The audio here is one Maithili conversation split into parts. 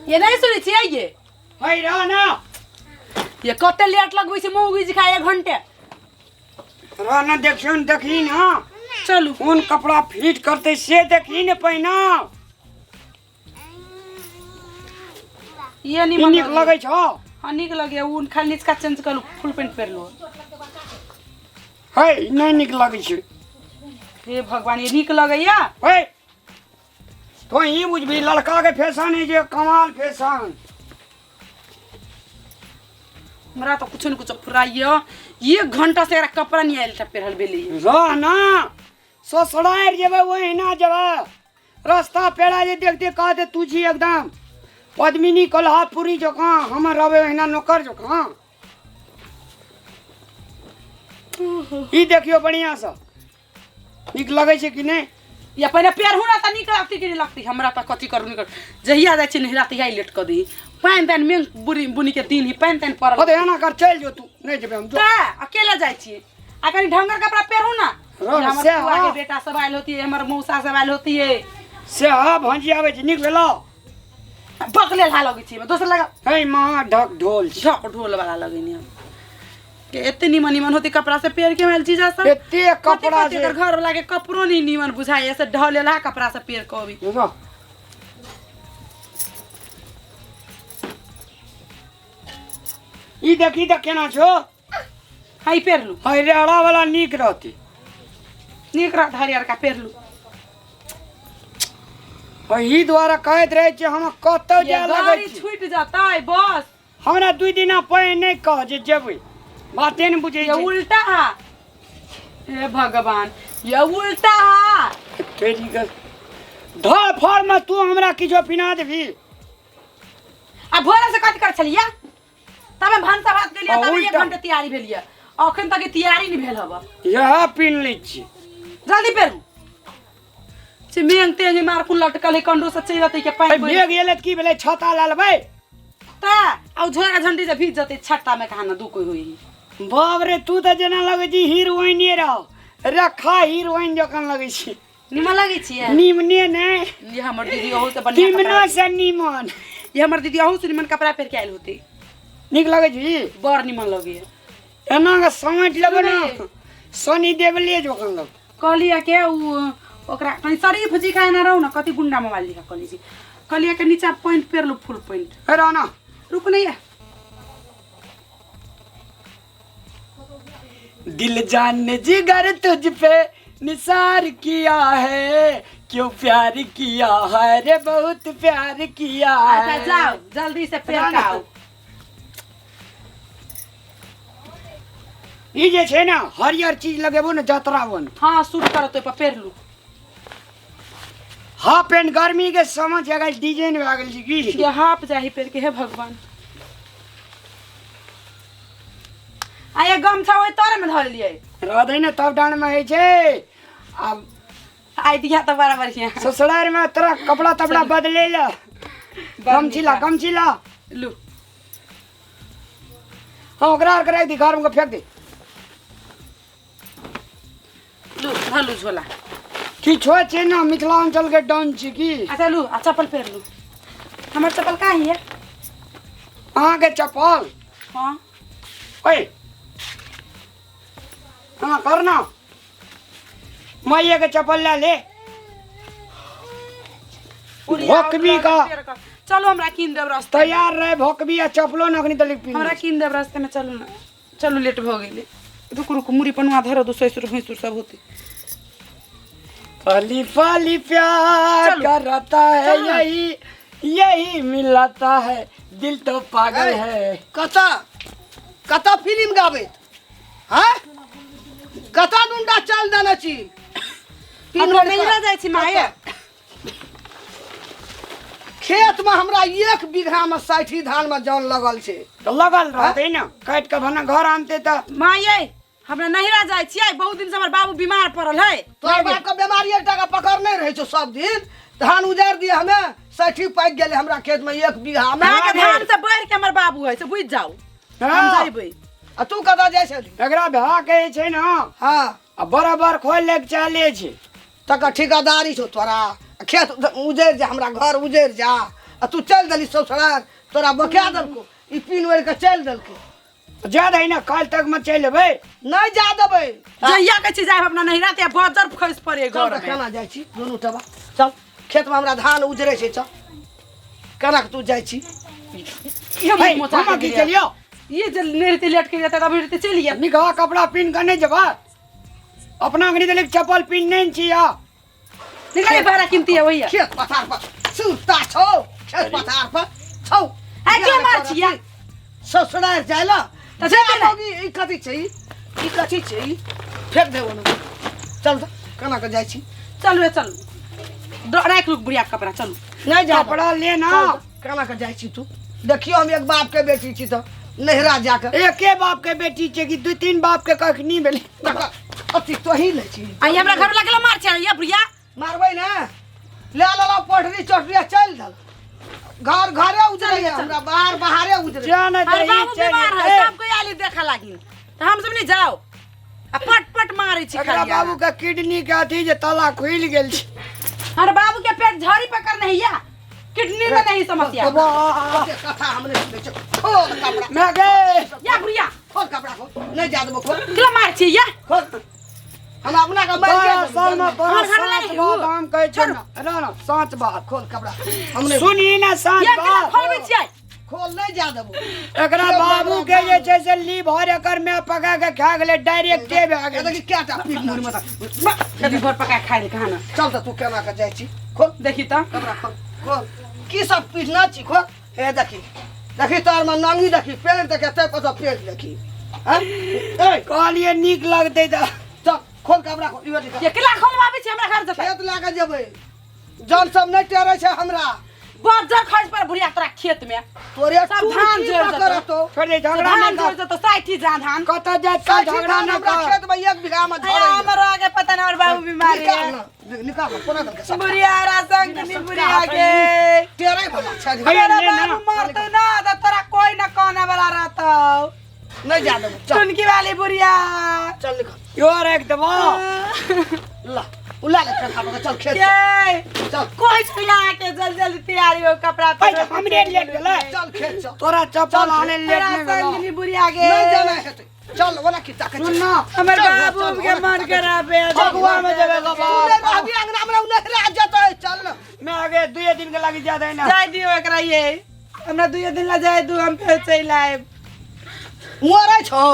ये नहीं सुनै छियै ये? है रह ना। ये कते लेट लगबै छै मौगी जी खाय, एक घंटे। रह ना, देखियौ ने, देखही ना। चलू। कोन कपड़ा फिट करतै से देखही ने पहिना। ये ई निमन नीक लगै छौ? हाँ, नीक लगैया। उ खाली निचका चेंज करू, फुल पेंट पहिरलू। है, ई नहि नीक लगै छै। हे भगवान, ये नीक लगैया। है, तो ही बुझबी लड़का के फैशन है जे कमाल फैशन। हमरा तऽ कुछो ने कुछो फुराइयो। एक घंटा से एकरा कपड़ा नहीं आयल था पेरल भेलै। रह ना, ससुरारि जेबै ओहिना जेबै। रास्ता पेड़ा जे देखते कहते तू छी एकदम पद्मिनी कोल्हापुरी जकाँ, हम रहबै ओहिना नौकर जकाँ। ई देखियौ बढ़िआँसँ, नीक लगै छै कि नहि? या पहिने पेरहू ना तऽ नीक लगतै कि नहि लगतै? हमरा तऽ कथी करू नहि करू, जहिया जाइ छी नहिरा तहिया ही लेट कऽ दही। पानि तानि मेघ बुनी बुनीके दिन ही, पानि तानि पड़ल। हँ, तऽ एना कर, चलि जो तू, नहि जेबै हम, जो। तऽ अकेले जाइ छी आ कनि ढंगर कपड़ा पेरहू ना। रह, हमर से फुआ के हाँ। बेटा सब आयल होती, हमर मौसा सब आयल होती। से हँ, भाँजी आबै छै, नीक भेलौ। बकले ला लगै छी, दोसर लगा। है, महा ढक ढोल छै। झक ढोल वाला लगैनी हम के एते निमन निमन होती कपड़ा से पेर के आयल जीजा सब। एते कपड़ा कथी छै। एकर घर वाला के कपड़ो नहीं निमन बुझाइ, ऐसे ढलेला कपड़ा से पेर के अभी। देखो। ई देखी तऽ केना छौ। हाई, पेरलू। है, रेहड़ा वाला नीक रहतै। नीक रहत हरियरका, पेरलू। एहि दुआरे कहैत रहै छियै, हम कतौ ये जाय लगै गाड़ी छी। छूटि जतै बस। हमरा 2 दिना पहिने नहि कह जे जेबै, बाते नहि बुझै ये छै। उल्टा हा, हे भगवान, ये उल्टा हा। तेरी के धर फर में तू हमरा किछो पिना देबही। आ भोरे से कथी कर छलियै? तबे भनसा भात गेलियै। आ तबे एक उल्टा। घंटा तैयारी भेलियै, अखन तक ई तैयारी नहि भेल हब। इएह पीन लै छी। जल्दी पेरू से, मेंग तेंग मार कुन लटकल है कंडो से चलि जतै के पानि पड़ि। मेघ एलै तऽ की भेलै? छता लए लेबै। तऽ आ झोरा झंडी जे भीज जतै छत्ता में, कहाँ ने दू कोइ होई। बाप रे, तू तऽ जेना लगै छी हीरोइने रह रखा, हीरोइन जकाँ लगै छी। निमन लगै छियै? निमने नहि। ये हमर दीदी अहू से बढ़िया निमनो कपड़ा से निमन। ये हमर दीदी अहू से निमन कपड़ा पहिर के आयल होते। नीक लगै छी? बड़ निमन लगैया। एना के समेट लेबै ने, सनी देवले जकाँ लग। कहलियै के उ ओकरा कनि शरीफ जी का एना रहू ने, कथी गुंडा मोबाइल लिखा। कहली जी, कहलियै के नीचा पैंट पेरलू, फुल पैंट। हे रह ना। रुक नहीं है। दिल जान जिगर तुझ पे निसार किया है, क्यों प्यार किया है रे, बहुत प्यार किया अच्छा है। जाओ, जल्दी से पेर के आओ। ई जे छै ने हरियर चीज लगेबो ने, जतरा बन। हाँ, सूट करत ओहि पर, पेरलू। हाफ पेंट गर्मी के समझ गेल, डिजाइन भए गेल छै की। ये हाफ जाही पेर के, हे भगवान। आ ये गमछा ओहि तोरे में धर लियै। रहतै ने तब डाँड़ में होइ छै आब। आइ दिया तऽ बड़ा बढ़िया। ससुरार में तोरा कपड़ा तपड़ा बदले ला। गमछी ला, गमछी ला। लू। हाँ, ओकरा आर के राखि दी, घर में फेंक दे। लू, धलू झोला। किछो छै ने, मिथिलांचल के डन छी की। अच्छा लू, आ चप्पल पहिर लू। हमर चप्पल कहाँ है? अहाँके चप्पल? हाँ। ओए, हाँ, करना मैया के चप्पल ला ले। भोकबी का। चलो, हमरा कीन देब रास्ते। तैयार रहे भोकबी आ चप्पलो न अखनी तलिक हमरा पिन्ह। कीन देब रास्ते में। चलू ना, चलू, लेट भऽ गेलै। रुकू रुकू, मुड़ी पनुआ धरो दू, ससुर भैंसुर सब होते। पली पली प्यार चलो। करता है। चलो ना। यही यही मिलाता है, दिल तो पागल है। कतऽ कतऽ फिल्म गाबैत हँ? कतऽ गुंडा चल देने छी तीन हमरा लड़का। नैहरा जाइ छी माये। खेतमे हमरा 1 बीघामे 60 धानमे जन लगल छै। तो लगल रहते ना, काट के भने घर आनते तऽ। माये, हमरा नैहरा जाइ छियै, बहुत दिन से हमर बाबू बीमार पड़ल है। तोहर बापके बीमारी एक टाका पकड़ने रहै छौ। सब दिन धान उजारि दिए, हमे 60 पाकि गेलै हमरा खेतमे 1 बीघामे। अहाँके धान से बढ़ि के हमर बाबू है से बुझि जाउ। हम जइबै। आ तू कतऽ जाइ छली? एकरा भए के जे छै ने आ बराबर खोल ले के चले छै। तकर ठिकादारी छौ तोरा? खेत उजरि जा, हमरा घर उजरि जा। आ तू चलि देली ससुरार तोरा बका देलको ई पिन ओढ़ि कऽ चलि देलकै। जा दही ना, काल्हि तक में चलि एबै। नहि जा देबै। जहिया कहै छी जायब अपना नैहरा ते बजर खसि पड़े चल घर तऽ में। केना जाइ छी दुनू टबा, चल खेतमे हमरा धान उजरै छै, चल केना कऽ तू जाइ छी? ये हे, मोचा हम की केलियौ? ये जे नहि रहतै लेट के जेतै तब रहतै चलि गेल। निकहा कपड़ा पिन्ह कऽ नहि जेबै? अपना अङ्गनी देलियै चप्पल पिन्ह नहि छी आ निकाले भाड़ा कीमती है वही है। खेत पथार पर सुरता छौ, खेत पथार पर छौ। है के मार छिया? ससुरार जाय ला तऽ जेतै ने। मौगी, ई कथी छै? ई कथी छै? ई फेंक देबो ने। चल तऽ केना कऽ जाइ छी? चलू रे चलू, राखि लू बुढ़िया के कपड़ा, चलू। नहि जा कपड़ा ले ना। चल तऽ, केना कऽ जाइ छी तू? देखियौ हम एक बाप के बेटी छी तऽ नैहरा जाके एके बाप के बेटी छै कि दू तीन बाप के कखनी भेलै? अथी तोही लै छी। आई हमरा घर लगला मार छै ये बुढ़िया। मारबै ने, ले लेलहुँ पटरी चटरी आ चलि देल घर घरे उजरै हमरा, बाहर बाहरे उजरै। जा ना अरे दही बाबू चलि बीमार है, जेतै। सब कोई आली देखा लागिन तऽ हम सब नहीं जाओ आ पट पट मारै छी एकरा खाली। बाबू के किडनी के अथी जे ताला खुलि गेल छै। अरे बाबू के पेट झड़ी पकड़ नहीं या किडनी में नहीं समस्या। ओते कथा हम नहि सुनै छियै। खोल कपड़ा। मैं गे या बुढ़िया खोल कपड़ा खोल, नहि जा देबो, खोल। केला मार छी या? खोल, हम अपना के मारि बड़ा के साल में बड़ा हमर घर साँच लागि बात हु। हम कहै छियै ना, ना ना साँच बात। खोल कपड़ा, हम नहि सुनी ना साँच या केला बात। खोलबै छियै? खोल, नहि जा देबो। एकरा बाबू के जे छै से लीवर एकर में पका के खा गेलै, डायरेक्टे भए ए गेलै। देखी कएटा पीट मुड़ में तऽ। कभी भर पका खाइ ले कहाँ ना। चल तऽ तू केना के जाइ छी? खोल देखी तऽ। कपड़ा खोल, खोल की सब पीटना छी, खोल। हे देखी देखी तोहर में नंगी देखी पेंट देखे ते पर पेंट देखी हैं? ए कहलियै नीक लगतै तऽ। चल खोल कपड़ा खोल, इहो निकाल। ये केला खोलबाबै छी हमरा घर जतै? खेत लए के जेबै, जन सब नहि टेरै छै हमरा। बज्जर खसि पर बुढ़िया तोरा खेत में। तोरे सब धान टुटकी जरि जेतौ। पकड़तौ। छोड़ दे, झगड़ा धान नहि जरि कर। जेतौ 60 जा धान। कतऽ जाइत काल साठि झगड़ा धान नहि हमरा कर। खेत में एक बीघा में झड़ै। हमरो आगे पता नहीं और बाबू बीमार निकाल है। ना, निकाल ना, कोना दलके सब। बुढ़िया रा संग नी बुढ़िया के टेरै वाला छै। हे, तेरा ले ना। बाबू मरतौ ना तऽ तोरा कोई ना कहने वाला रहतौ। नहीं जा देबो, चल। टुनकी वाली बुढ़िया। चल निकाल। यो राखि देबो। ला उला ले कन्हा पर, चल खेत ये चल। चल कोई छुआ के जल्दी जल्दी तैयारी हो कपड़ा ऐ, हमरे लेट गेलै। चल खेत चल। तोरा चप्पल आनै लेट तोरा नहि गेलौ। संग नी बुढ़िया के नहीं जाना हेतै, चल ओना की ताकै सुन छै। ना, हमर चल, बाबू चल, के मन खराब है। फगुआ में जेबै तू बाबा। नहि रहबी अंगना में, उ नहिरा जेतै, चल ना। मैं आगे दुए दिन के लागी जा ना। जाय दियो एकरा, ये हमरा दुए दिन ला जाय दू, हम फेर चलि आयब। मरै छौ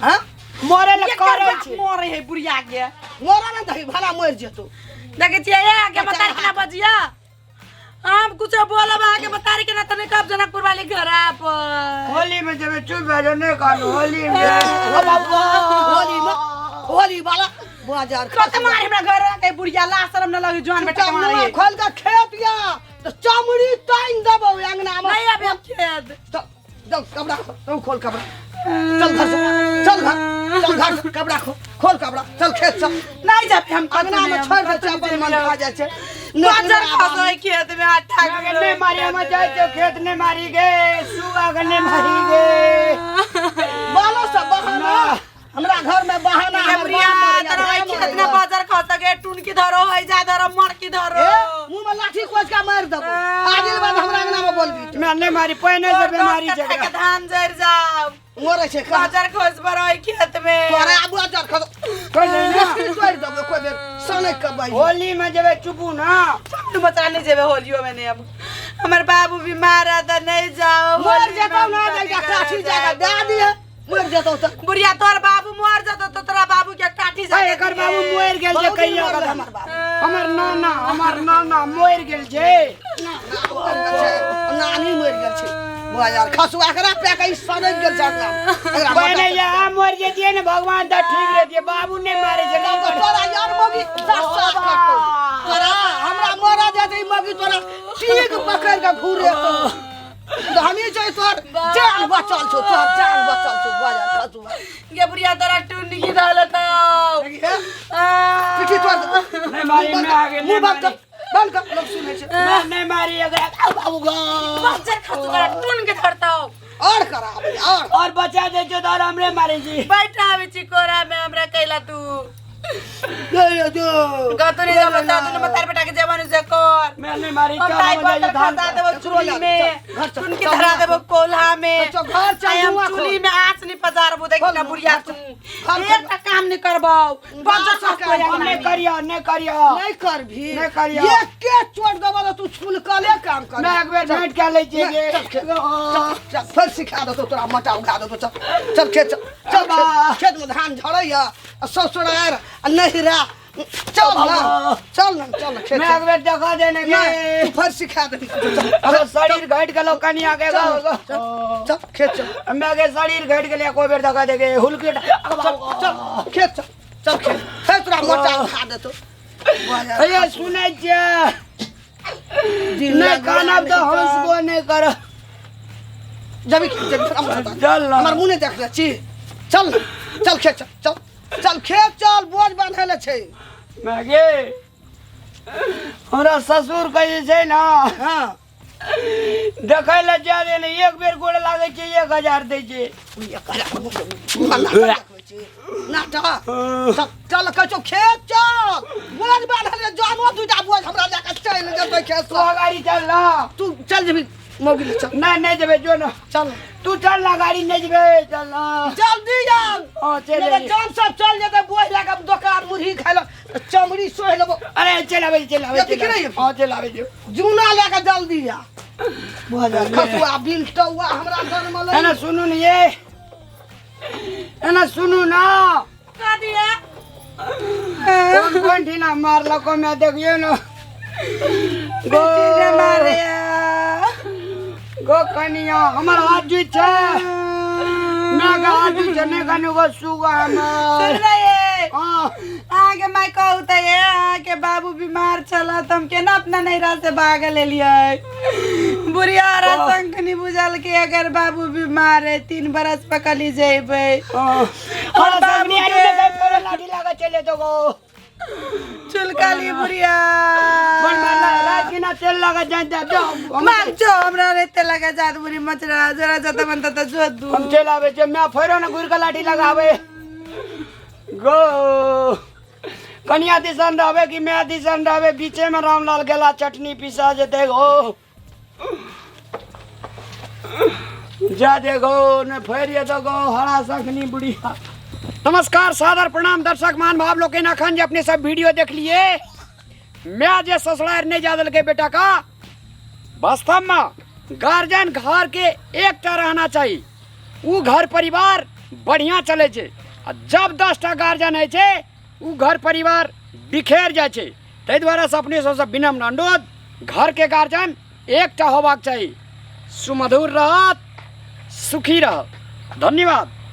हैं? मरे ले एकर करै बाप छी। मरे है बुढ़िया के। मरा ने दही भला मरि जेतौ। देखै छियै ये आगे बतारी के ना बजिया, हम कुछो बोलब आगे बतारी के ना त नहीं कब जनकपुर वाली घर पर। होली में जेबै, चुप भए जाओ, नहि कहलहुँ होली में। ओ बाबा। होली में होली वाला बाजार कत मार हमरा घर के बुढ़िया, ला शरम न लगे जवान बेटा के मारे। मुँह खोल के खेत या तो चमड़ी तानि देबौ अंगना में। नहीं अभी हम खेत। चल चल कपड़ा खोल, तू खोल कपड़ा, चल घर से, चल घर, चल घर से, कपड़ा खोल, खोल कपड़ा, चल खेत चल। नहीं जाबे हम अंगना में छोड़ दे छै, अपन मन खा जाइ छै। बाजार खसै खेत में आटा मैं नहीं मारी, हम जाइ छियौ खेत नहीं मारी गे, सुगा के नहीं मारी गे। बालो सब बहाना, हमरा घर में बहाना। हमर बुढ़िया बाप मरैया, तोरा भाय ओइ खेत में मरैया। बाजार खस गे, टुनकी धरो है जा धरो मरकी धरो। ए, मुँह में लाठी खोज के मारि देबो आदिल बाद हमरा अंगना में बोलबी। मैं नहीं मारी, पहिने से बीमारी छै के धान जरि जाओ। मरै छै कहाँ? बाजार खस पर ओइ खेत में। तोरा आबू बाजार खस छोड़ दे ना। तोड़ि देबो कोई बेर सनक के बाई। होली में जेबै चुपू ना। तू बचा नहीं जेबे होलियो में नहीं, अब हमर बाबू बीमार है त नहीं जाओ। मर होली में जेतौ हम ना कथी जाइका करे काठी जाका जाएब? दए दिहे, मर जेतौ तऽ। बुढ़िया तोर बाबू मर जेतौ तऽ तोरा बाबू के काठी ऐ, जाके एकर दिहे। बाबू मरि गेल छै बहुत दिन कहिया मरलै कऽ। हमर बाबू। हमर नाना, हमर नाना मरि गेल छै। ना, ना, मरि गेल छै, नानी मरि गेल छै। बुआ यार खसुआ एकरा पे के ई सनकि गेल छै अंगना। एकरा पहिने यहाँ मरि जैतियै ने भगवान तऽ ठीक रहतियै, बाबू नहि मारै छै। तब तऽ तोरा यार मगी साफ साफ करतौ तोरा, हमरा मरा जेतै ई मगी तोरा ठीक पकड़ि के घूरे तो हमी छै तोहर जान बचल छौ, तोहर जान बचल छौ। बुआ यार खसुआ गे बुढ़िया तोरा टुनकी धल तौ। देखी हे, पिठी तोड़ दे। नहीं मारी, मैं आगे मुंह नहीं बंद कर, मारी। बंद कर, लोग सुनै छै। मैं नहीं मारी एकरा। आउ बाबू गो। बाजार खसु तोरा टुन के धरतौ। और करा और और बचा दे जो तोर हमरे मारे छी। बैठाबै छी कोरा में हमरा कैला तू। ये जो कतौ नहीं जाबो ता दुनु मतार बेटा के जवान से कर। मैं नहीं मारी। हम चल ताई हम जाइए बर्तन धान खसा देबो चूल्ही में, घर चल, चुन के चल, धरा घर देबो कोल्हा में। चल, घर चल, आइ हम धुआं चूल्ही खोल। में आँच नहीं पजारबो, देख ना बुढ़िया तू। खोल। एकटा काम नहीं करबौ, बज्जर खसतो। हम नहीं करियो, नहीं करियो। नहीं करभी? नहीं करियो। ये के चोट देबो त तू छुलकले काम कर। मैं एक बेर भेंट के लै छियै गे। चल खेत, चल चल, फिर सिखा देतो तोरा, मटा उघा देतो। चल चल खेत चल, चल खेत, खेत में धान झड़ैया आ ससुरार आ नहिरा। चल ना, चल ना, चल ना खेत। मैं एक बेर देखा देने के। नहीं, तू फिर सिखा देबी। चल। अगर शरीर घट गेलो कनिया के। चल चल चल खेत चल। मैं के शरीर घट गेलै, एको बेर देखा देगे हुलके। चल चल खेत चल, चल खेत, हे तोरा मटा उघा देतो। अरे सुनै छियै? नहि कानब तऽ हँसबो नहि करब। जबी जबी तोरा मटा। चल ना। हमर मुँह नहि देखले छी। चल ना, चल खेत चल, चल चल खेत चल, बोझ बांधे ले छै। मैं गे हमरा ससुर के जे छै ने, हाँ, देखै लए जा दे ने, एक बेर गोड़ लागै छै, 1000 दै छै। नाटक। चल चल, कहै छौ खेत चल, बोझ बांधल ले। जानो दूटा बोझ हमरा लए कऽ चलि जेतै खेत। तू गाड़ी चल ना। तू चल जेबही मौगी ले, चल। नहि, नहि जेबै, जो ना। चल। तू चल ना, गाड़ी नहि जेबै, चल ना। जल्दी आउ। हाँ, चलि नहि तऽ अयली। जान सब चल जेतै बोझ लए कऽ दोकान, मुरही खाय लए, चमड़ी सोहि लेबो। अरे चलि आबै, चलि आबै। ये दिख रही है? हाँ, चलि आबै छियौ। जूना लए कऽ जल्दी आ। खसुआ बिल टौआ हमरा जनमलै। एना सुनू ने ये, एना सुनू ना। कह दिया। कोन कोन ठिना मारलको, मैं देखियो न गो। बेटी मारे। गो कनिया, हमर हाथ जुइ छै, मैं के हाथ जुइ छै, नहि कनु गो सुगा हमर। सुन रहे? हाँ। अहाँके माय कहू तऽ ये, अहाँके बाबू बीमार छल तऽ हम केना अपना नैहरा से भागल एलियै? बुढ़िया शंखनी बुझल के अगर बाबू बीमार है, 3 बरस पकड़ी जेबै। हाँ। और और बाबू संगनी के आरु लाठी लगा चले तो गो। चुलकली बुढ़िया। बन मारला रात के ना तेल लगा जाए जा जाओ। मार जो हमरा रे तेल लगा जात बुढ़ी मचरा जरा जत मन त जो दू। हम चल आवे छे, मैं फेरो ना घुर के लाठी लगावे गो। कनिया दिसन रहबे कि मैं दिसन रहबे, बीचे में रामलाल गेला, चटनी पिसा जेते गो। जा देखो ने फेर ये तो गो हरा सखनी बुढ़िया। नमस्कार, सादर प्रणाम दर्शक मान भाव लोग के। अखन जे अपने सब वीडियो देख लिए, मैं जे ससुराल नहीं जा के बेटा का, वास्तव में गार्जियन घर के एकटा रहना चाहिए, उ घर परिवार बढ़िया चले छै। आ जब 10टा गार्जियन होइ छै, उ घर परिवार बिखेर जाइ छै। ताहि दुआरे से अपने सबसँ विनम्र अनुरोध, घर के गार्जियन एकटा होबाक चाही। सुमधुर रहत, सुखी रहत। धन्यवाद।